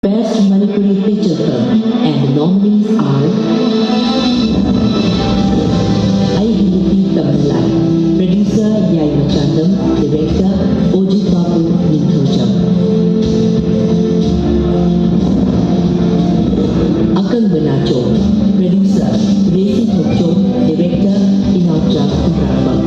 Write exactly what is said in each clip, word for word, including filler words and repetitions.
Best Manipuri Feature Film, and the nominees are ꯑꯩꯒꯤ ꯅꯨꯄꯤ ꯇꯝꯅ ꯂꯥꯏ, producer ꯌꯥꯏꯃ ꯆꯥꯟꯗꯝ, director ꯑꯣꯖꯤꯠ ꯕꯥꯕꯨ ꯅꯤꯡꯊꯧꯖꯝ꯫ ꯑꯀꯪꯕ ꯅꯥꯆꯣꯝ, producer ꯔꯦꯁꯤ ꯊꯣꯛꯆꯣꯝ, director ꯏꯅꯥꯎꯆꯥ ꯈꯨꯟꯗ꯭ꯔꯥꯛꯄꯝ꯫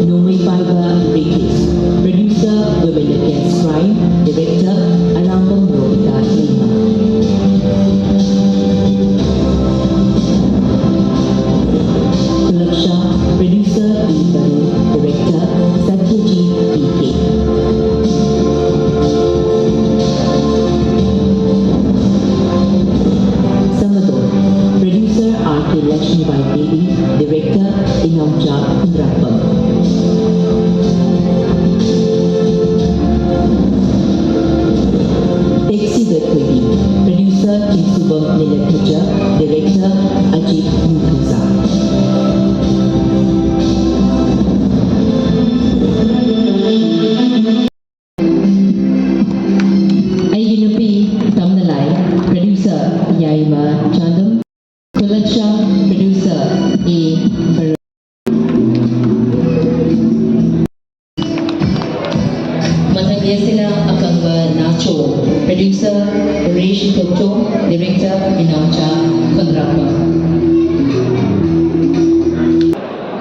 ꯅꯣꯡꯃꯩ ꯄꯥꯏꯕ British, producer Women Against Crime, director Arambam Robita ꯏꯃꯥ꯫ ꯈꯨꯂꯛꯁꯥ, producer ꯏ ꯕꯔꯨ, director ꯁꯇ꯭ꯌꯖꯤꯠ ꯄꯤ ꯀꯦ꯫ ꯁꯃꯗꯣꯟ, producer R K Lakshmibai Devi, director Inaocha Khundrakpam. ꯇꯦꯛꯁꯤꯗ ꯊꯣꯏꯕꯤ, producer ꯆꯤꯡꯁꯨꯕꯝ ꯅꯤꯂꯀꯟꯊ, director ꯑꯖꯤꯠ ꯅꯤꯡꯊꯧꯖꯝ꯫ ꯑꯩꯒꯤ ꯅꯨꯄꯤ ꯇꯝꯅ ꯂꯥꯏ, producer ꯌꯥꯏꯃ ꯆꯥꯟꯗꯝ, production producer ꯑꯦ ꯕꯔꯨ꯫ ꯃꯊꯪꯒꯤ ꯑꯁꯤꯅ ꯑꯀꯪꯕ ꯅꯥꯆꯣꯝ, producer ꯔꯦꯁꯤ Thokchom, director Inaocha Khundrakpam.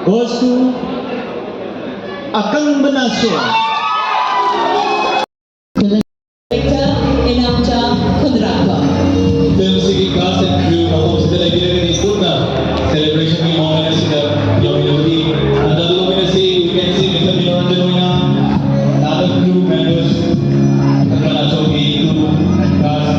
Goes to ꯑꯀꯪꯕ ꯅꯥꯆꯣꯝ꯫ Director ꯏꯅꯥꯎꯆꯥ ꯈꯨꯟꯗ꯭ꯔꯥꯛꯄꯝ꯫ Film ꯑꯁꯤꯒꯤ cast and crew ꯃꯐꯝꯁꯤꯗ ꯂꯩꯕꯤꯔꯒꯗꯤ ꯄꯨꯟꯅ celebration ꯒꯤ ꯃꯑꯣꯡ ꯑꯁꯤꯗ ꯌꯥꯎꯃꯤꯟꯅꯕꯒꯤ ꯇꯥꯟꯖꯥ ꯑꯗꯨ ꯂꯧꯃꯤꯟꯅꯁꯤ꯫ We can see Mister ꯅꯤꯔꯟꯖꯟ ꯍꯣꯏꯅ other crew members, ꯑꯀꯪꯕ ꯅꯥꯆꯣꯝꯒꯤ crew and cast꯫